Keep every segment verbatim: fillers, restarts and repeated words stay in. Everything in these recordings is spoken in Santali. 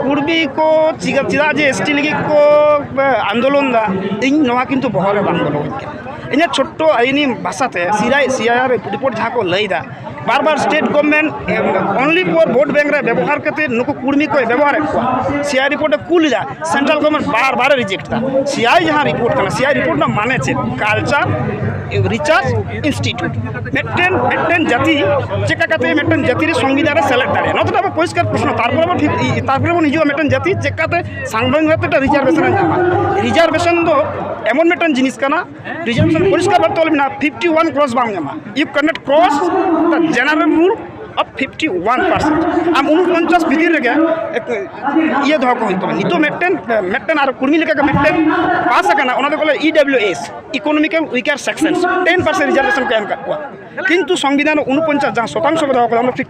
ᱠᱩᱲᱢᱤ ᱠᱚ ᱪᱮᱫᱟᱜ ᱪᱮᱫᱟᱜ ᱡᱮ ᱮᱥᱴᱤ ᱞᱟᱹᱜᱤᱫ ᱠᱚ ᱟᱱᱫᱳᱞᱚᱱ ᱫᱟ, ᱤᱧ ᱱᱚᱣᱟ ᱠᱤᱱᱛᱩ ᱵᱚᱦᱚᱜ ᱨᱮ ᱵᱟᱝ ᱵᱚᱞᱚ ᱟᱹᱧ ᱠᱟᱱᱟ᱾ ᱤᱧᱟᱹᱜ ᱪᱷᱳᱴᱴᱚ ᱟᱭᱤᱱᱤ ᱵᱷᱟᱥᱟᱛᱮ ᱥᱤᱨᱟᱭ ᱥᱤᱟᱭᱟᱨ ᱨᱤᱯᱳᱨᱴ ᱡᱟᱦᱟᱸ ᱠᱚ ᱞᱟᱹᱭᱫᱟ, ᱵᱟᱨ ᱵᱟᱨ state government only for vote bank ᱨᱮ ᱵᱮᱵᱚᱦᱟᱨ ᱠᱟᱛᱮ ᱱᱩᱠᱩ ᱠᱩᱲᱢᱤ ᱠᱚᱭ ᱵᱮᱵᱚᱦᱟᱨᱮᱫ ᱠᱚᱣᱟ᱾ ᱥᱤᱟᱭ ᱨᱤᱯᱳᱨᱴ ᱮ ᱠᱩᱞ ᱮᱫᱟ, ᱥᱮᱱᱴᱨᱟᱞ ᱜᱚᱵᱷᱢᱮᱱᱴ ᱵᱟᱨ ᱵᱟᱨ ᱮ ᱨᱤᱡᱮᱠᱴ ᱮᱫᱟ᱾ ᱥᱤᱟᱭ ᱡᱟᱦᱟᱸ ᱨᱤᱯᱳᱨᱴ ᱠᱟᱱᱟ, ᱥᱤᱟᱭ ᱨᱤᱯᱳᱨᱴ ᱨᱮᱱᱟᱜ ᱢᱟᱱᱮ ᱪᱮᱫ? Culture research institute. ᱢᱤᱫᱴᱮᱱ ᱢᱤᱫᱴᱮᱱ ᱡᱟᱹᱛᱤ ᱪᱮᱠᱟ ᱠᱟᱛᱮ ᱢᱤᱫᱴᱮᱱ ᱡᱟᱹᱛᱤ ᱨᱮ ᱥᱚᱝᱵᱤᱫᱷᱟᱱ ᱨᱮ ᱥᱮᱞᱮᱫ ᱫᱟᱲᱮᱭᱟᱜᱼᱟ, ᱱᱚᱣᱟ ᱫᱚ ᱟᱵᱚ ᱯᱚᱨᱤᱥᱠᱟᱨ ᱯᱨᱚᱥᱱᱚ᱾ ᱛᱟᱨᱯᱚᱨᱮ ᱵᱚᱱ ᱴᱷᱤᱠ, ᱛᱟᱨᱯᱚᱨᱮ ᱵᱚᱱ ᱦᱤᱡᱩᱜᱼᱟ ᱢᱤᱫᱴᱮᱱ ᱡᱟᱹᱛᱤ ᱪᱮᱠᱟᱛᱮ ᱥᱟᱝᱵᱤᱫᱷᱟᱱ ᱨᱮ ᱢᱤᱫᱴᱮᱱ ᱨᱤᱡᱟᱨᱵᱷᱮᱥᱚᱱ ᱮ ᱧᱟᱢᱟ᱾ ᱨᱤᱡᱟᱨᱵᱷᱮᱥᱚᱱ ᱫᱚ ᱮᱢᱚᱱ ᱢᱤᱫᱴᱮᱱ ᱡᱤᱱᱤᱥ ᱠᱟᱱᱟ, ᱨᱤᱡᱟᱨᱵᱷᱮᱥᱚᱱ ᱯᱚᱨᱤᱥᱠᱟᱨ ᱵᱷᱟᱵᱛᱮ ᱚᱞ ᱢᱮᱱᱟᱜᱼᱟ, fifty one cross ᱵᱟᱢ ᱧᱟᱢᱟ, you cannot cross the general rule of fifty one percent. ᱟᱢ ᱩᱱᱯᱚᱧᱪᱟᱥ ᱵᱷᱤᱛᱤᱨ ᱨᱮᱜᱮ ᱤᱭᱟᱹ ᱫᱚᱦᱚ ᱠᱚ ᱦᱩᱭᱩᱜ ᱛᱟᱢᱟ᱾ ᱱᱤᱛᱚᱜ ᱢᱤᱫᱴᱮᱱ ᱢᱤᱫᱴᱮᱱ ᱟᱨ ᱠᱩᱲᱢᱤ ᱞᱮᱠᱟᱜᱮ ᱢᱤᱫᱴᱮᱱ ᱯᱟᱥ ᱟᱠᱟᱱᱟ, ᱚᱱᱟ ᱫᱚᱠᱚ ᱞᱟᱹᱭᱟ E W S, economical weaker section, ten percent reservation ᱠᱚ ᱮᱢ ᱟᱠᱟᱫ ᱠᱚᱣᱟ᱾ ᱠᱤᱱᱛᱩ ᱥᱚᱝᱵᱤᱫᱷᱟᱱ ᱨᱮ ᱩᱱᱯᱚᱧᱪᱟᱥ ᱡᱟᱦᱟᱸ ᱥᱚᱛᱟᱝᱥᱚ ᱠᱚ ᱫᱚᱦᱚ ᱠᱟᱫᱟ, ᱚᱱᱟ ᱴᱷᱤᱠ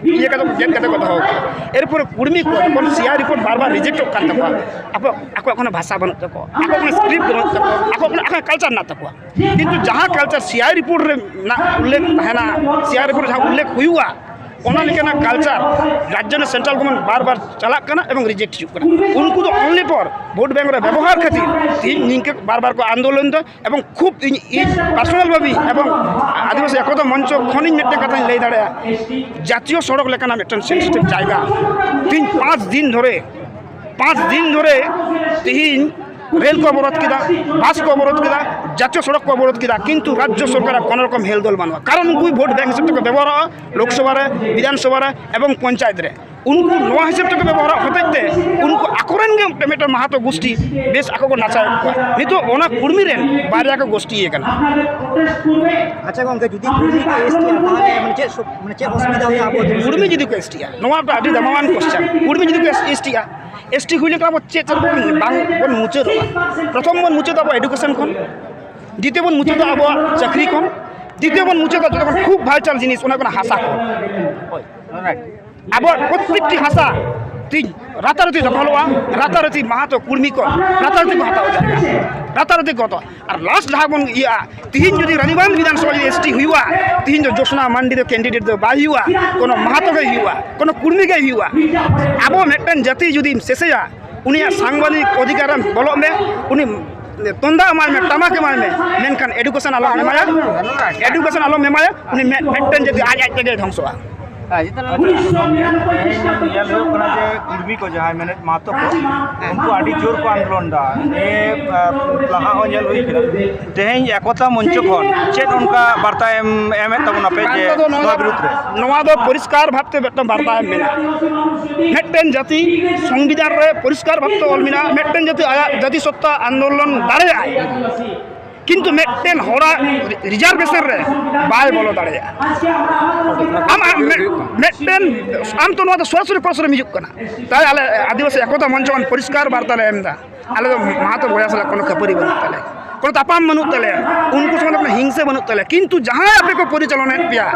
ᱤᱭᱟᱹ ᱠᱟᱛᱮ ᱜᱮᱫ ᱠᱟᱛᱮ ᱠᱚ ᱫᱚᱦᱚ ᱠᱟᱫᱟ᱾ ᱮᱨᱯᱚᱨᱮ ᱠᱩᱲᱢᱤ ᱠᱚ ᱡᱚᱠᱷᱚᱱ ᱥᱤᱟᱭ ᱨᱤᱯᱳᱨᱴ ᱵᱟᱨ ᱵᱟᱨ ᱨᱤᱡᱮᱠᱴᱚᱜ ᱠᱟᱱ ᱛᱟᱠᱚᱣᱟ, ᱟᱠᱚ ᱟᱠᱚᱣᱟᱜ ᱠᱳᱱᱳ ᱵᱷᱟᱥᱟ ᱵᱟᱹᱱᱩᱜ ᱛᱟᱠᱚᱣᱟ, ᱟᱠᱚᱣᱟᱜ ᱠᱳᱱᱳ ᱥᱠᱨᱤᱯᱴ ᱵᱟᱹᱱᱩᱜ ᱛᱟᱠᱚᱣᱟ, ᱟᱠᱚᱣᱟᱜ ᱠᱳᱱᱳ ᱟᱠᱚᱣᱟᱜ ᱠᱟᱞᱪᱟᱨ ᱢᱮᱱᱟᱜ ᱛᱟᱠᱚᱣᱟ᱾ ᱠᱤᱱᱛᱩ ᱡᱟᱦᱟᱸ ᱠᱟᱞᱪᱟᱨ ᱥᱤᱟᱭ ᱨᱤᱯᱳᱨᱴ ᱨᱮ ᱢᱮᱱᱟᱜ ᱩᱞᱞᱮᱠᱷ ᱛᱟᱦᱮᱱᱟ, ᱥᱤᱟᱭ ᱨᱤᱯᱳᱨᱴ ᱡᱟᱦᱟᱸ ᱩᱞᱞᱮᱠᱷ ᱦᱩᱭᱩᱜᱼᱟ, ᱚᱱᱟ ᱞᱮᱠᱟᱱᱟᱜ ᱠᱟᱞᱪᱟᱨ ᱨᱟᱡᱽᱡᱚ ᱨᱮᱱᱟᱜ ᱥᱮᱱᱴᱨᱟᱞ ᱜᱚᱵᱷᱢᱮᱱᱴ ᱵᱟᱨ ᱵᱟᱨ ᱪᱟᱞᱟᱜ ᱠᱟᱱᱟ ᱮᱵᱚᱝ ᱨᱤᱡᱮᱠᱴ ᱦᱤᱡᱩᱜ ᱠᱟᱱᱟ᱾ ᱩᱱᱠᱩ ᱫᱚ ᱚᱱᱞᱤ ᱯᱷᱚᱨ ᱵᱷᱳᱴ ᱵᱮᱝᱠ ᱨᱮ ᱵᱮᱵᱚᱦᱟᱨ ᱠᱷᱟᱹᱛᱤᱨ ᱛᱮᱦᱤᱧ ᱱᱤᱝᱠᱟᱹ ᱵᱟᱨ ᱵᱟᱨ ᱠᱚ ᱟᱱᱫᱳᱞᱚᱱ ᱫᱟ᱾ ᱮᱵᱚᱝ ᱠᱷᱩᱵ ᱤᱧ ᱤᱧ ᱯᱟᱨᱥᱚᱱᱟᱞ ᱵᱷᱟᱵᱮ ᱮᱵᱚᱝ ᱟᱹᱫᱤᱵᱟᱹᱥᱤ ᱮᱠᱚᱛᱟ ᱢᱚᱧᱪᱚ ᱠᱷᱚᱱᱤᱧ ᱢᱤᱫᱴᱮᱱ ᱠᱟᱛᱷᱟᱧ ᱞᱟᱹᱭ ᱫᱟᱲᱮᱭᱟᱜᱼᱟ, ᱡᱟᱛᱤᱭᱚ ᱥᱚᱲᱚᱠ ᱞᱮᱠᱟᱱᱟᱜ ᱢᱤᱫᱴᱮᱱ ᱥᱮᱱᱥᱤᱴᱤᱵᱷ ᱡᱟᱭᱜᱟ ᱛᱮᱦᱤᱧ ᱯᱟᱸᱪ ᱫᱤᱱ ᱫᱷᱚᱨᱮ, ᱯᱟᱸᱪ ᱫᱤᱱ ᱫᱷᱚᱨᱮ ᱛᱮᱦᱤᱧ ᱨᱮᱞ ᱠᱚ ᱚᱵᱚᱨᱳᱫᱷ ᱠᱮᱫᱟ, ᱵᱟᱥ ᱠᱚ ᱚᱵᱚᱨᱳᱫᱷ ᱠᱮᱫᱟ, ᱡᱟᱛᱤᱭᱚ ᱥᱚᱲᱚᱠ ᱠᱚ ᱚᱵᱚᱨᱳᱫᱷ ᱠᱮᱫᱟ, ᱠᱤᱱᱛᱩ ᱨᱟᱡᱽᱡᱚ ᱥᱚᱨᱠᱟᱨᱟᱜ ᱠᱳᱱᱳ ᱨᱚᱠᱚᱢ ᱦᱮᱞᱫᱳᱞ ᱵᱟᱹᱱᱩᱜᱼᱟ᱾ ᱠᱟᱨᱚᱱ ᱩᱱᱠᱩ ᱵᱷᱳᱴ ᱵᱮᱝᱠ ᱦᱤᱥᱟᱹᱵ ᱛᱮᱠᱚ ᱵᱮᱵᱚᱦᱟᱨᱚᱜᱼᱟ ᱞᱳᱠᱥᱚᱵᱷᱟ ᱨᱮ, ᱵᱤᱫᱷᱟᱱ ᱥᱚᱵᱷᱟ ᱨᱮ ᱮᱵᱚᱝ ᱯᱚᱧᱪᱟᱭᱮᱛ ᱨᱮ᱾ ᱩᱱᱠᱩ ᱱᱚᱣᱟ ᱦᱤᱥᱟᱹᱵ ᱛᱮᱠᱚ ᱵᱮᱵᱚᱦᱟᱨᱚᱜ ᱦᱚᱛᱮᱡ ᱛᱮ ᱩᱱᱠᱩ ᱟᱠᱚᱨᱮᱱ ᱜᱮ ᱢᱤᱫᱴᱮᱱ ᱢᱟᱦᱟᱛᱚ ᱜᱳᱥᱴᱤ ᱵᱮᱥ ᱟᱠᱚ ᱠᱚ ᱱᱟᱪᱟᱣᱮᱫ ᱠᱚᱣᱟ᱾ ᱱᱤᱛᱚᱜ ᱚᱱᱟ ᱠᱩᱲᱢᱤ ᱨᱮᱱ ᱵᱟᱨᱭᱟ ᱠᱚ ᱜᱳᱥᱴᱤ ᱟᱠᱟᱱᱟ᱾ ᱟᱪᱪᱷᱟ ᱜᱚᱝᱠᱮ, ᱡᱩᱫᱤ ᱠᱩᱲᱢᱤ ᱠᱚ ᱮᱥᱴᱤᱜᱼᱟ, ᱛᱟᱦᱚᱞᱮ ᱢᱟᱱᱮ ᱪᱮᱫ ᱥᱩ- ᱢᱟᱱᱮ ᱪᱮᱫ ᱚᱥᱩᱵᱤᱫᱷᱟ ᱦᱩᱭᱩᱜᱼᱟ ᱟᱵᱚ ᱟᱹᱫᱤᱵᱟᱹᱥᱤ? ᱠᱩᱲᱢᱤ ᱡᱩᱫᱤ ᱠᱚ ᱮᱥᱴᱤᱜᱼᱟ, ᱱᱚᱣᱟ ᱢᱤᱫᱴᱟᱝ ᱟᱹᱰᱤ ᱫᱟᱢᱟᱱ ᱠᱚᱥᱪᱟᱱ᱾ ᱠᱩᱲᱢᱤ ᱡᱩᱫᱤ ᱠᱚ ᱮᱥᱴᱤᱜᱼᱟ, ᱮᱥᱴᱤ ᱦᱩᱭ ᱞᱮᱱᱠᱷᱟᱱ ᱟᱵᱚ ᱪᱮᱫ ᱪᱮᱫ ᱵᱚᱱ ᱵᱟᱝ ᱵᱚᱱ ᱢᱩᱪᱟᱹᱫᱚᱜᱼᱟ? ᱯᱨᱚᱛᱷᱚᱢ ᱵᱚᱱ ᱢᱩᱪᱟᱹᱫᱚᱜᱼᱟ ᱟᱵᱚ ᱮᱰᱩᱠᱮᱥᱚᱱ ᱠᱷᱚᱱ, ᱫᱤᱛᱤᱭᱚ ᱵᱚᱱ ᱢᱩᱪᱟᱹᱫᱚᱜᱼᱟ ᱟᱵᱚᱣᱟᱜ ᱪᱟᱹᱠᱨᱤ ᱠᱷᱚᱱ, ᱛᱨᱤᱛᱤᱭᱚ ᱵᱚᱱ ᱢᱩᱪᱟᱹᱫᱚᱜᱼᱟ ᱡᱚᱛᱚ ᱠᱷᱚᱱ ᱠᱷᱩᱵ ᱵᱷᱟᱭᱴᱟᱞ ᱡᱤᱱᱤᱥ, ᱚᱱᱟ ᱦᱩᱭᱩᱜ ᱠᱟᱱᱟ ᱦᱟᱥᱟ ᱠᱚ᱾ ᱟᱵᱚᱣᱟᱜ ᱯᱨᱚᱛᱮᱠᱴᱤ ᱦᱟᱥᱟ ᱛᱤᱧ ᱨᱟᱛᱟᱨᱟᱛᱤ ᱫᱚᱠᱷᱚᱞᱚᱜᱼᱟ, ᱨᱟᱛᱟᱨᱟᱛᱤ ᱢᱟᱦᱟᱛᱚ ᱠᱩᱲᱢᱤ ᱠᱚ ᱨᱟᱛᱟᱨᱟᱛᱤ ᱠᱚ ᱦᱟᱛᱟᱣ ᱡᱟᱭᱜᱟ, ᱨᱟᱛᱟᱨᱟᱛᱤ ᱠᱚ ᱦᱟᱛᱟᱣᱟ᱾ ᱟᱨ ᱞᱟᱥᱴ ᱡᱟᱦᱟᱸ ᱵᱚᱱ ᱤᱭᱟᱹᱜᱼᱟ, ᱛᱤᱦᱤᱧ ᱡᱩᱫᱤ ᱨᱟᱱᱤᱵᱟᱸᱫᱷ ᱵᱤᱫᱷᱟᱱᱥᱚᱵᱷᱟ ᱡᱩᱫᱤ ᱮᱥ ᱴᱤ ᱦᱩᱭᱩᱜᱼᱟ, ᱛᱤᱦᱤᱧ ᱫᱚ ᱡᱳᱥᱱᱟ ᱢᱟᱱᱰᱤ ᱫᱚ ᱠᱮᱱᱰᱤᱰᱮᱴ ᱫᱚ ᱵᱟᱭ ᱦᱩᱭᱩᱜᱼᱟ, ᱠᱳᱱᱳ ᱢᱟᱦᱟᱛᱚ ᱜᱮ ᱦᱩᱭᱩᱜᱼᱟ, ᱠᱳᱱᱳ ᱠᱩᱲᱢᱤ ᱜᱮ ᱦᱩᱭᱩᱜᱼᱟ᱾ ᱟᱵᱚ ᱢᱤᱫᱴᱮᱱ ᱡᱟᱹᱛᱤ ᱡᱩᱫᱤᱢ ᱥᱮᱥᱮᱭᱟ, ᱩᱱᱤᱭᱟᱜ ᱥᱟᱝᱵᱤᱫᱷᱟᱱᱤᱠ ᱚᱫᱷᱤᱠᱟᱨ ᱨᱮ ᱵᱚᱞᱚᱜ ᱢᱮ, ᱩᱱᱤ ᱛᱩᱢᱫᱟᱜ ᱮᱢᱟᱭ ᱢᱮ, ᱴᱟᱢᱟᱠ ᱮᱢᱟᱭ ᱢᱮ, ᱢᱮᱱᱠᱷᱟᱱ ᱮᱰᱩᱠᱮᱥᱚᱱ ᱟᱞᱚᱢ ᱮᱢᱟᱭᱟ, ᱮᱰᱩᱠᱮᱥᱚᱱ ᱟᱞᱚᱢ ᱮᱢᱟᱭᱟ, ᱩᱱᱤ ᱢᱤᱫ, ᱢᱤᱫᱴᱮᱱ ᱡᱟᱹᱛᱤ ᱟᱡ ᱟᱡ ᱛᱮᱜᱮᱭ ᱫᱷᱚᱝᱥᱚᱜᱼᱟ᱾ ᱦᱮᱸ, ᱡᱮᱛᱮ ᱞᱮᱠᱟ ᱧᱮᱞ ᱦᱩᱭᱩᱜ ᱠᱟᱱᱟ ᱡᱮ ᱠᱩᱲᱢᱤ ᱠᱚ ᱡᱟᱦᱟᱸᱭ ᱢᱮᱱᱮᱫ ᱢᱟᱦᱟᱛᱚ ᱠᱚ, ᱩᱱᱠᱩ ᱟᱹᱰᱤ ᱡᱳᱨ ᱠᱚ ᱟᱱᱫᱳᱞᱚᱱ ᱮᱫᱟ᱾ ᱱᱤᱭᱟᱹ, ᱟᱸ, ᱞᱟᱦᱟ ᱦᱚᱸ ᱧᱮᱞ ᱦᱩᱭ ᱠᱟᱱᱟ᱾ ᱛᱮᱦᱮᱧ ᱮᱠᱚᱛᱟ ᱢᱚᱧᱪᱚ ᱠᱷᱚᱱ ᱪᱮᱫ ᱚᱱᱠᱟ ᱵᱟᱨᱛᱟ ᱮᱢ, ᱮᱢᱮᱫ ᱛᱟᱵᱚᱱᱟᱯᱮ ᱡᱮ ᱵᱟᱨᱛᱟ ᱫᱚ ᱱᱚᱣᱟ ᱱᱚᱣᱟ ᱵᱤᱨᱩᱫᱽ ᱨᱮ? ᱱᱚᱣᱟ ᱫᱚ ᱯᱚᱨᱤᱥᱠᱟᱨ ᱵᱷᱟᱵᱽᱛᱮ ᱢᱤᱫᱴᱟᱝ ᱵᱟᱨᱛᱟ ᱮᱢ ᱢᱮᱱᱟᱜᱼᱟ᱾ ᱢᱤᱫᱴᱮᱱ ᱡᱟᱹᱛᱤ ᱥᱚᱝᱵᱤᱫᱷᱟᱱ ᱨᱮ ᱯᱚᱨᱤᱥᱠᱟᱨ ᱵᱷᱟᱵᱽᱛᱮ ᱚᱞ ᱢᱮᱱᱟᱜᱼᱟ, ᱢᱤᱫᱴᱮᱱ ᱡᱟᱹᱛᱤ ᱟᱭᱟᱜ ᱡᱟᱹᱛᱤ ᱥᱚᱛᱛᱟ ᱟᱱᱫᱳᱞᱚᱱ ᱫᱟᱲᱮᱭᱟᱜᱼᱟᱭ, ᱠᱤᱱᱛᱩ ᱢᱤᱫᱴᱮᱱ ᱦᱚᱲᱟᱜ ᱨᱤᱡᱟᱨᱵᱷᱮᱥᱚᱱ ᱨᱮ ᱵᱟᱭ ᱵᱚᱞᱚ ᱫᱟᱲᱮᱭᱟᱜᱼᱟ᱾ ᱟᱢ, ᱟᱢ ᱢᱤᱫ-, ᱢᱤᱫᱴᱮᱱ, ᱟᱢ ᱛᱚ ᱱᱚᱣᱟ ᱫᱚ ᱥᱚᱨᱟᱥᱚᱨᱤ ᱯᱨᱚᱥᱱᱚ ᱨᱮᱢ ᱦᱤᱡᱩᱜ ᱠᱟᱱᱟ᱾ ᱛᱟᱭ ᱟᱞᱮ ᱟᱹᱫᱤᱵᱟᱹᱥᱤ ᱮᱠᱚᱛᱟ ᱢᱚᱧᱪᱚ ᱠᱷᱚᱱ ᱯᱚᱨᱤᱥᱠᱟᱨ ᱵᱟᱨᱛᱟ ᱞᱮ ᱮᱢ ᱮᱫᱟ, ᱟᱞᱮ ᱫᱚ ᱢᱟᱦᱟᱛᱚ ᱵᱚᱭᱦᱟ ᱥᱟᱞᱟᱜ ᱠᱳᱱᱳ ᱠᱷᱟᱹᱯᱟᱹᱨᱤ ᱵᱟᱹᱱᱩᱜ ᱛᱟᱞᱮᱭᱟ, ᱠᱳᱱᱳ ᱛᱟᱯᱟᱢ ᱵᱟᱹᱱᱩᱜ ᱛᱟᱞᱮᱭᱟ, ᱩᱱᱠᱩ ᱥᱚᱸᱜᱮ ᱫᱚ ᱠᱳᱱᱳ ᱦᱤᱝᱥᱟᱹ ᱵᱟᱹᱱᱩᱜ ᱛᱟᱞᱮᱭᱟ᱾ ᱠᱤᱱᱛᱩ ᱡᱟᱦᱟᱸᱭ ᱟᱯᱮ ᱠᱚ ᱯᱚᱨᱤᱪᱟᱞᱚᱱᱟᱭᱮᱫ ᱯᱮᱭᱟ,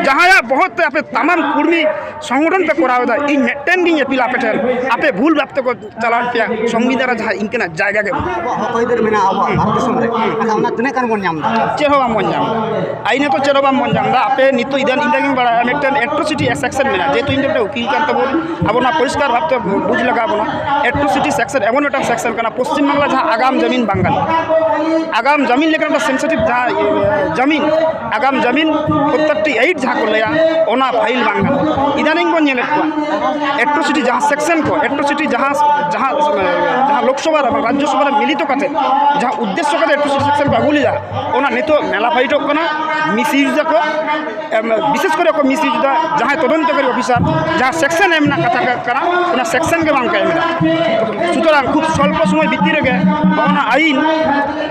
ᱡᱟᱦᱟᱸᱭᱟᱜ ᱵᱚᱦᱚᱛ ᱛᱮ ᱟᱯᱮ ᱛᱟᱢᱟᱢ ᱠᱩᱲᱢᱤ ᱥᱚᱝᱜᱚᱴᱷᱚᱱ ᱯᱮ ᱠᱚᱨᱟᱣ ᱮᱫᱟ, ᱤᱧ ᱢᱤᱫᱴᱮᱱ ᱜᱤᱧ ᱟᱹᱯᱤᱞᱟ ᱟᱯᱮ ᱴᱷᱮᱱ, ᱟᱯᱮ ᱵᱷᱩᱞ ᱵᱷᱟᱵᱽ ᱛᱮᱠᱚ ᱪᱟᱞᱟᱣᱮᱫ ᱯᱮᱭᱟ, ᱥᱚᱝᱵᱤᱫᱷᱟᱱ ᱨᱮ ᱡᱟᱦᱟᱸ ᱤᱱᱠᱟᱹᱱᱟᱜ ᱡᱟᱭᱜᱟ ᱜᱮ ᱵᱟᱹᱱᱩᱜᱼᱟ᱾ ᱟᱵᱚᱣᱟᱜ ᱦᱚᱠ ᱟᱹᱭᱫᱟᱹᱨ ᱢᱮᱱᱟᱜᱼᱟ ᱟᱵᱚᱣᱟᱜ ᱵᱷᱟᱨᱚᱛ ᱫᱤᱥᱚᱢ ᱨᱮ, ᱢᱮᱱᱠᱷᱟᱱ ᱚᱱᱟ ᱛᱤᱱᱟᱹᱜ ᱜᱟᱱ ᱵᱚᱱ ᱧᱟᱢ ᱮᱫᱟ? ᱪᱮᱫ ᱦᱚᱸ ᱵᱟᱝ ᱵᱚᱱ ᱧᱟᱢ ᱮᱫᱟ᱾ ᱟᱹᱭᱤᱱ ᱦᱚᱸᱛᱚ ᱪᱮᱫ ᱦᱚᱸ ᱵᱟᱝ ᱵᱚᱱ ᱧᱟᱢ ᱮᱫᱟ᱾ ᱟᱯᱮ ᱱᱤᱛᱚᱜ ᱤᱫᱟᱱ ᱤᱧ ᱜᱤᱧ ᱵᱟᱲᱟᱭᱟ, ᱢᱤᱫᱴᱮᱱ ᱮᱴᱨᱳᱥᱤᱴᱤ ᱥᱮᱠᱥᱚᱱ ᱢᱮᱱᱟᱜᱼᱟ, ᱡᱮᱦᱮᱛᱩ ᱤᱧ ᱫᱚ ᱢᱤᱫᱴᱮᱱ ᱩᱠᱤᱞ ᱠᱟᱱ ᱛᱟᱵᱚᱱ, ᱟᱵᱚ ᱱᱚᱣᱟ ᱯᱚᱨᱤᱥᱠᱟᱨ ᱵᱷᱟᱵᱽᱛᱮ ᱵᱩᱡᱽ ᱞᱟᱜᱟᱣ ᱵᱚᱱᱟ᱾ ᱮᱴᱨᱳᱥᱤᱴᱤ ᱥᱮᱠᱥᱚᱱ ᱮᱢᱚᱱ ᱢᱤᱫᱴᱟᱝ ᱥᱮᱠᱥᱚᱱ ᱠᱟᱱᱟ, ᱯᱚᱥᱪᱤᱢ ᱵᱟᱝᱞᱟ ᱡᱟᱦᱟᱸ ᱟᱜᱟᱢ ᱡᱟᱢᱤᱱ ᱵᱟᱝ ᱜᱟᱱᱚᱜᱼᱟ, ᱟᱜᱟᱢ ᱡᱟᱢᱤᱱ ᱞᱮᱠᱟᱱ ᱢᱤᱫᱴᱟᱝ ᱥᱮᱱᱥᱤᱴᱤᱵᱷ ᱡᱟᱦᱟᱸ, ᱤᱭᱟᱹ, ᱡᱟᱢᱤᱱ, ᱟᱜᱟᱢ ᱡᱟᱢᱤᱱ ᱯᱨᱚᱛᱛᱮᱠᱴᱤ ᱮᱭᱤᱴ ᱡᱟᱦᱟᱸ ᱠᱚ ᱞᱟᱹᱭᱟ, ᱚᱱᱟ ᱯᱷᱟᱭᱤᱞ ᱵᱟᱝ ᱜᱟᱱᱚᱜᱼᱟ᱾ ᱤᱫᱟᱱᱤᱝ ᱵᱚᱱ ᱧᱮᱞᱮᱫ ᱠᱚᱣᱟ, ᱮᱴᱨᱳᱥᱤᱴᱤ ᱡᱟᱦᱟᱸ ᱥᱮᱠᱥᱚᱱ ᱠᱚ, ᱮᱴᱨᱳᱥᱤᱴᱤ ᱡᱟᱦᱟᱸ, ᱡᱟᱦᱟᱸ, ᱡᱟᱦᱟᱸ ᱞᱳᱠᱥᱚᱵᱷᱟ ᱨᱮ ᱵᱟᱝ ᱨᱟᱡᱽᱡᱚᱥᱚᱵᱷᱟ ᱨᱮ ᱢᱤᱞᱤᱛᱚ ᱠᱟᱛᱮ ᱡᱟᱦᱟᱸ ᱩᱫᱽᱫᱮᱥᱥᱚ ᱠᱟᱛᱮ ᱮᱴᱨᱳᱥᱤᱴᱤ ᱥᱮᱠᱥᱚᱱ ᱠᱚ ᱟᱹᱜᱩ ᱞᱮᱫᱟ, ᱚᱱᱟ ᱱᱤᱛᱚᱜ ᱢᱮᱞᱟ ᱯᱷᱟᱭᱤᱴᱚᱜ ᱠᱟᱱᱟ, ᱢᱤᱥᱤᱭᱩᱡᱽ ᱫᱟᱠᱚ᱾ ᱮᱢ, ᱵᱤᱥᱮᱥ ᱠᱚᱨᱮ ᱠᱚ ᱢᱤᱥᱤᱭᱩᱡᱽ ᱫᱟ ᱡᱟᱦᱟᱸᱭ ᱛᱚᱫᱚᱱᱛᱚᱠᱟᱨᱤ ᱚᱯᱷᱤᱥᱟᱨ, ᱡᱟᱦᱟᱸ ᱥᱮᱠᱥᱚᱱ ᱮᱢ ᱨᱮᱱᱟᱜ ᱠᱟᱛᱷᱟ ᱠᱟ-, ᱠᱟᱱᱟ, ᱚᱱᱟ ᱥᱮᱠᱥᱚᱱ ᱜᱮ ᱵᱟᱝ ᱠᱚ ᱮᱢ ᱮᱫᱟ᱾ ᱥᱩᱛᱚᱨᱟᱝ ᱠᱷᱩᱵ ᱥᱚᱞᱯᱚ ᱥᱚᱢᱚᱭ ᱵᱷᱤᱛᱤᱨ ᱨᱮᱜᱮ ᱱᱚᱜᱼᱚ ᱱᱟ ᱟᱭᱤᱱ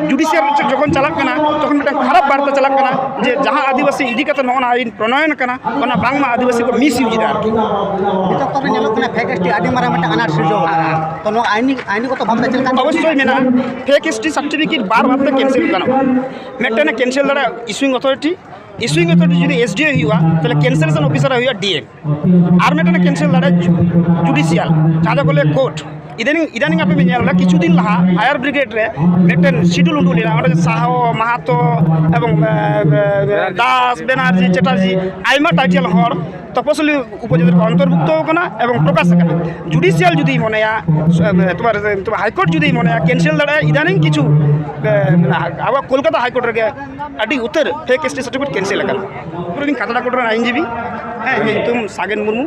ᱡᱩᱰᱤᱥᱤᱭᱟᱞ ᱨᱮ ᱡᱚᱠᱷᱚᱱ ᱪᱟᱞᱟᱜ ᱠᱟᱱᱟ, ᱛᱚᱠᱷᱚᱱ ᱢᱤᱫᱴᱟᱝ ᱠᱷᱟᱨᱟᱯ ᱵᱟᱨᱛᱟ ᱪᱟᱞᱟᱜ ᱠᱟᱱᱟ ᱡᱮ ᱡᱟᱦᱟᱸ ᱟᱹᱫᱤᱵᱟᱹᱥᱤ ᱤᱫᱤ ᱠᱟᱛᱮ ᱱᱚᱜᱼᱚ ᱱᱟ ᱟᱭᱤᱱ ᱯᱨᱚᱱᱚᱭᱚᱱ ᱠᱟᱱᱟ, ᱚᱱᱟ ᱵᱟᱝᱢᱟ ᱟᱹᱫᱤᱵᱟᱹᱥᱤ ᱠᱚ ᱢᱤᱥᱤᱭᱩᱡᱽ ᱮᱫᱟ ᱟᱨᱠᱤ᱾ ᱱᱤᱛᱚᱜ ᱚᱠᱛᱚ ᱨᱮ ᱧᱮᱞᱚᱜ ᱠᱟᱱᱟ ᱯᱷᱮᱠ ᱮᱥ ᱴᱤ ᱟᱹᱰᱤ ᱢᱟᱨᱟᱝ ᱢᱤᱫᱴᱟᱝ ᱟᱱᱟᱴ ᱥᱤᱨᱡᱟᱹᱣ ᱟᱠᱟᱱᱟ᱾ ᱛᱚ ᱱᱚᱣᱟ ᱟᱭᱤᱱᱤ, ᱟᱭᱤᱱᱤ ᱜᱚᱛᱚ ᱵᱷᱟᱵᱽ ᱛᱮ ᱪᱮᱫ ᱞᱮᱠᱟ? ᱚᱵᱚᱥᱥᱳᱭ ᱢᱮᱱᱟᱜᱼᱟ᱾ ᱯᱷᱮᱠ ᱮᱥ ᱴᱤ ᱥᱟᱨᱴᱤᱯᱷᱤᱠᱮᱴ ᱵᱟᱨ ᱵᱷᱟᱵᱽ ᱛᱮ ᱠᱮᱱᱥᱮᱞ ᱜᱟᱱᱚᱜᱼᱟ᱾ ᱢᱤᱫᱴᱮᱱ ᱮ ᱠᱮᱱᱥᱮᱞ ᱫᱟᱲᱮᱭᱟᱜᱼᱟ ᱤᱥᱩᱭᱤᱝ ᱚᱛᱷᱚᱨᱤᱴᱤ, ᱤᱥᱩᱭᱤᱝ ᱚᱛᱷᱚᱨᱤᱴᱤ ᱡᱩᱫᱤ ᱮᱥ ᱰᱤ ᱳ ᱦᱩᱭᱩᱜᱼᱟ, ᱛᱟᱦᱚᱞᱮ ᱠᱮᱱᱥᱮᱞᱮᱥᱚᱱ ᱚᱯᱷᱤᱥᱟᱨ ᱦᱩᱭᱩᱜᱼᱟ ᱰᱤ ᱮᱢ᱾ ᱟᱨ ᱢᱤᱫᱴᱮᱱ ᱠᱮᱱᱥᱮᱞ ᱫᱟᱲᱮᱭᱟᱜᱼᱟ ᱡᱩᱰᱤᱥᱤᱭᱟᱞ, ᱡᱟᱦᱟᱸ ᱫᱚᱠᱚ ᱞᱟᱹᱭᱟ ᱠᱳᱨᱴ᱾ ᱤᱫᱟᱱᱤᱝ ᱤᱫᱟᱱᱤᱝ ᱟᱯᱮ ᱯᱮ ᱧᱮᱞ ᱞᱮᱫᱟ, ᱠᱤᱪᱷᱩ ᱫᱤᱱ ᱞᱟᱦᱟ ᱯᱷᱟᱭᱟᱨ ᱵᱨᱤᱜᱮᱰ ᱨᱮ ᱢᱤᱫᱴᱮᱱ ᱥᱤᱰᱩᱞ ᱩᱰᱩᱠ ᱞᱮᱱᱟ, ᱚᱸᱰᱮ ᱥᱟᱦᱚ, ᱢᱟᱦᱟᱛᱚ ᱮᱵᱚᱝ ᱮ, ᱮ, ᱫᱟᱥ, ᱵᱮᱱᱟᱨᱡᱤ, ᱪᱮᱴᱟᱨᱡᱤ, ᱟᱭᱢᱟ ᱴᱟᱭᱴᱮᱞ ᱦᱚᱲ ᱛᱚᱯᱚᱥᱤᱞᱤ ᱩᱯᱚᱡᱟᱹᱛᱤ ᱨᱮᱠᱚ ᱚᱱᱛᱚᱨᱵᱷᱩᱠᱛᱚ ᱟᱠᱟᱱᱟ ᱮᱵᱚᱝ ᱯᱨᱚᱠᱟᱥ ᱟᱠᱟᱱᱟ᱾ ᱡᱩᱰᱤᱥᱤᱭᱟᱞ ᱡᱩᱫᱤ ᱢᱚᱱᱮᱭᱟ, ᱮ, ᱛᱚᱢᱟᱨ, ᱛᱚᱢᱟᱨ ᱦᱟᱭᱠᱳᱨᱴ ᱡᱩᱫᱤ ᱢᱚᱱᱮᱭᱟ, ᱠᱮᱱᱥᱮᱞ ᱫᱟᱲᱮᱭᱟᱜᱼᱟ᱾ ᱤᱫᱟᱱᱤᱝ ᱠᱤᱪᱷᱩ ᱮ, ᱢᱮᱱᱟᱜᱼᱟ, ᱟᱵᱚᱣᱟᱜ ᱠᱳᱞᱠᱟᱛᱟ ᱦᱟᱭᱠᱳᱨᱴ ᱨᱮᱜᱮ ᱟᱹᱰᱤ ᱩᱛᱟᱹᱨ fake S T certificate cancel ᱟᱠᱟᱱᱟ᱾ ᱯᱩᱨᱟᱹ ᱠᱟᱛᱲᱟ ᱠᱳᱨᱴ ᱨᱮᱱ ᱟᱭᱤᱱᱡᱤᱵᱤ, ᱦᱮᱸ, ᱤᱧᱟᱹᱜ ᱧᱩᱛᱩᱢ ᱥᱟᱜᱮᱱ ᱢᱩᱨᱢᱩ᱾